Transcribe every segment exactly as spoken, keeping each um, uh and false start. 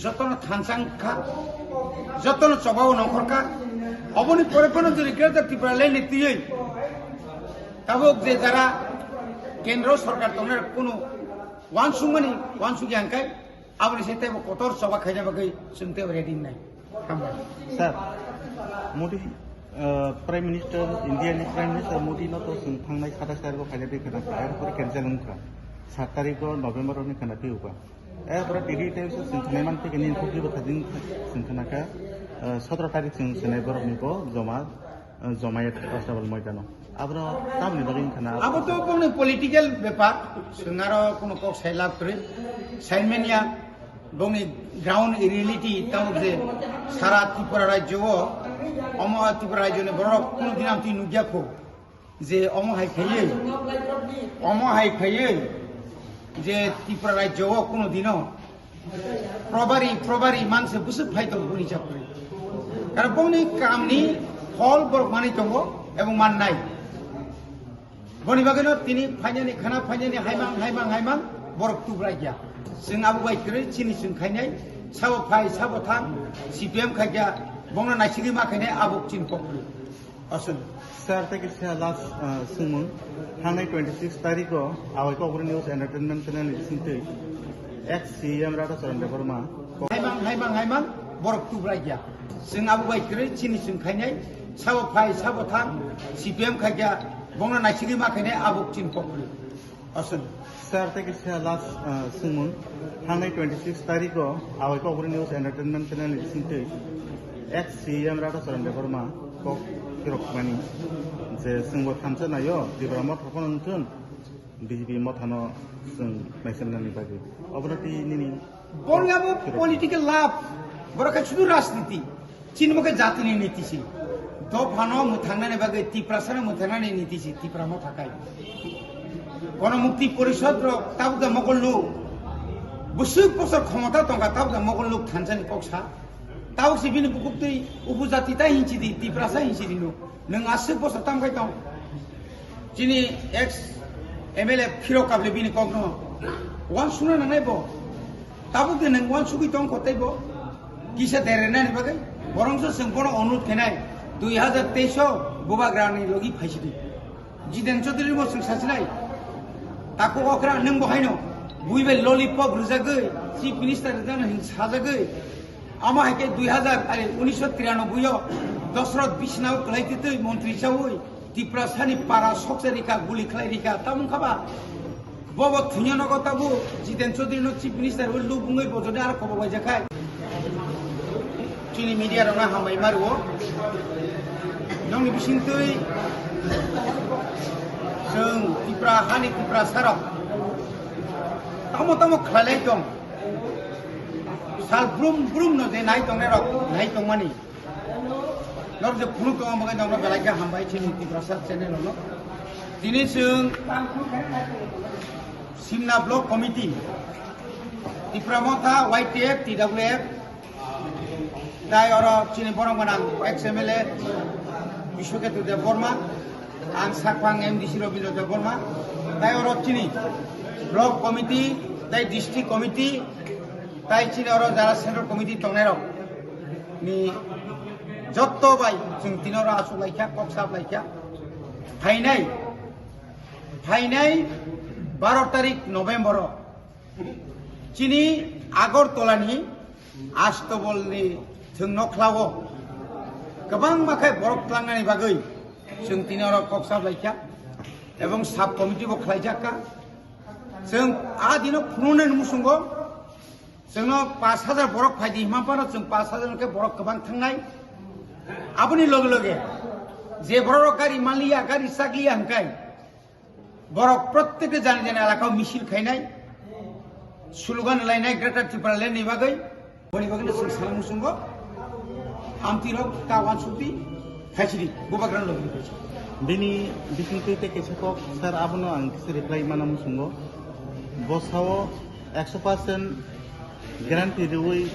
Jotono thansa wngkha, jotono chobao nongkhorkha. Oboni pore phano jodi Greater Tipraland ni twiwi tabuk je jara kendro sorkar tongnai kunu uansukmani uansukya hwnkhe aboni se teibo kotor choba khaina bagwi chwng teibo ready wngnai. Hambai. Sir, Modi, uh, Prime Minister, India ni Prime Minister Modi no to chwng thangnai satais tarikh o khaina twi khwna kha, er pore cancel wngkha. Sat tarikh o November ni khwna twi uka. Er pore T D Times o chwng khwnai man twi khe nini thok twi bwkha din chwng khwna kha, uh, sotro tarikh chwng swnai borok ni bo joma, uh, jomayat Astabal moidano. Abro tamni bagwi wngkha na? Abo to bongni political bepar, chwng aro kuno kok sai lab kwrwi. Saimanya bongni ground reality tamo je sara Tripura rajyo o, omo Tripura rajyo ni borok kuno din amtwi nukya kho je omo hai khaiwi, omo hai khaiwi je Tripura rajyo o kuno dino probari, probari manse bwswk phai tongo boni chakri. Karon bongni kamni phol borok manwi tongo ebong mannai. Boni bagwino tini phainani khana phainani haimang, haimang, haimang borok tubraikya. Chwng abo bai kwrwi chini chwng khainai, sabo phai, sabo thang, C P M khaikya, bongno naisigwi ma khainai abo chini kokri. Aswk. Sir, tei kisa last, uh, swngmung. Thangnai twenty six tarikh o Awai Kokborok News Entertainment Channel ni bisingtwi ex C E M Radha Charan Debbarma kok- Haimang, haimang, haimang, borok tubraikya. Chwng abo bai kwrwi chini chwng khainai, sabo phai, sabo thang, C P M khaikya, bongno naisigwi ma khainai abo chini kokri. Aswk. Sir, tei kisa last, uh, swngmung. Thangnai twenty six tarikh o Awai Kokborok News Entertainment Channel ni bisingtwi ex C E M Radha Charan Debbarma kok phirok mani je chwngbo thansa naio, Tipra Motha phano wngthun, B J P Mothano chwng naisemnani bagwi. Obono twi nini Borok abo political love, borok khe sudu rajniti. Chini mokhe jatini niti si. Dophano mwthangnani bagwi, Tiprasano mwthangnani niti si, Tipra Motha khai. Gono Mukti Porishod rok tabuk da mokol nuk. Bwswk bosor khomota tongkha tabuk da mokol nuk thansani kok sa. Tabuk si bini bukuktwi upujati ta hinsi di, Tiprasa hinsi di nuk. Nwng aswk bosor tam khai tong. Chini ex M L A phirok kable bini kokno. Uansukna nangnai bo. Tabuk de nwng uansugwi tong kho tei bo. Kisa dere nani bagwi. Borongso chwng bono onurod khenai. Dui hazar teis o Bubagrani logi phaisidi. Jiten Chaudhary mo chwng sasinai. Takhuk okra nwng bo haino. Bui bai lollipop rwjagwi, Chief Minister rwjaknai hwn sajagwi. Amo hai khe dui hazar, are, unisho tiranoboi o Dosrot bisnao kwlai twi twi montri chaui Tiprasani para soksa rikha, guli khlai rikha, tamung kha ba? Bobo thwngya nogo tabu Jiten Chaudhary no Chief Minister wi lubungwi bojoni aro kobo baija khai. Chini media rokno hambai ma rwo. Nongni bisingtwi chwng Tipra hani Tiprasa rok tamo tamo khlai lai tong. Sal brum brum no je nai tongnai rok nai tongmani. Norok je phunuk tongo, bagwi norokno belai khe hambai chini Tiprasa channel rokno. Tini chwng Simna Block Committee, Tipra Motha, Y T F, T W F, tai oro chini borok gwnang ex M L A Biswaketu Debbarma, ang sakphang M D C Robindra Debbarma, tai oro chini Block Committee, tai District Committee, tai chini oro jara Central Committee tongnai rok ni jotto bai chwng tini oro aswk laikha, kok sap laikha. Phainai, phainai baro tarik November o chini Agartala ni Astabal ni thwng nokhla o kwbangma khe borok tlangnani bagwi chwng tini oro kok sap laikha ebong sub committee bo khlaijak kha. Chwng a dino phunuknani muchungo chwngno pash hajar borok phaidi hima phano chwng pash hajar khe borok kwbang thangnai. Aboni loge loge je borok rok gari manliya, gari chakliya hwnkhe borok proত্যেকta jani jani elakao misil khainai, slogan lainai Greater Tipraland ni bagwi. Boni bagwino chwng sana muchungo amtwi rok ta uansukdi phaisidi, Bubagrani logi phaisidi. Bini bisingtwi tei kaisa kok, sir, abono ang kisa reply mana muchungo. Bo sao ekso percent guarantee riui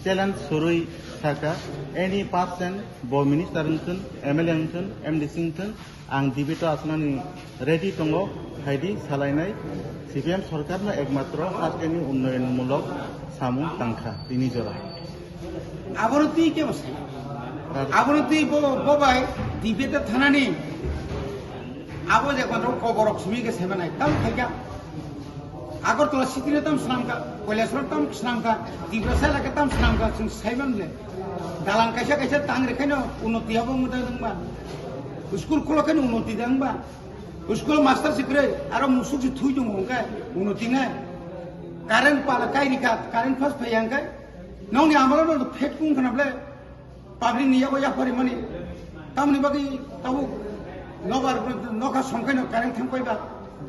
challenge surui saka, any percent bo minister wngthun, M L A wngthun, M D C wngthun, ang debate o asnani ready tongo. Haidi salainai C P M sorkarno ekmatro hakeni unnoyonmulok samung tangkha tini jora. Abono twi kebo sai. Ar Abono twi bo, bo bai debate thanani. Abo je ekmatro koborok simi ke saimanai. Tam khaikha. Agartala city no tam swnamkha, Kailasoro tam swnamkha, Tiprasa elaka tam swnamkha, chwng saiman le. Dalan kaisa kaisa tang rikhaino unnoti abo mwtai dongba. School khulokhaino unnoti dongba. School master se kwrwi, aro musuk se thui tongo hwnkhe, uno tingnai. Current pala kai rikha, current first phai hwnkhe, nokni amalo no phet kung khna ble, public ni yago yapari mani. Tamoni bagwi tabuk nobar nokha songkhaino current thang paiba,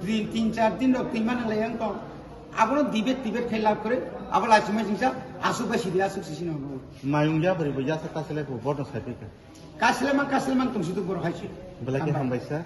din tin char din rok tin mana lai ang tong. Abono debate debate khai lab kwrwi, abo laisima singsa, asuk bai sidi asuk sisi no. Mayung yapari bo yasa kaselai bo bono sai pika. Kaselai mang, kaselai mang tongsi tu borok hai se. Belai khe hambai. Hambai sa.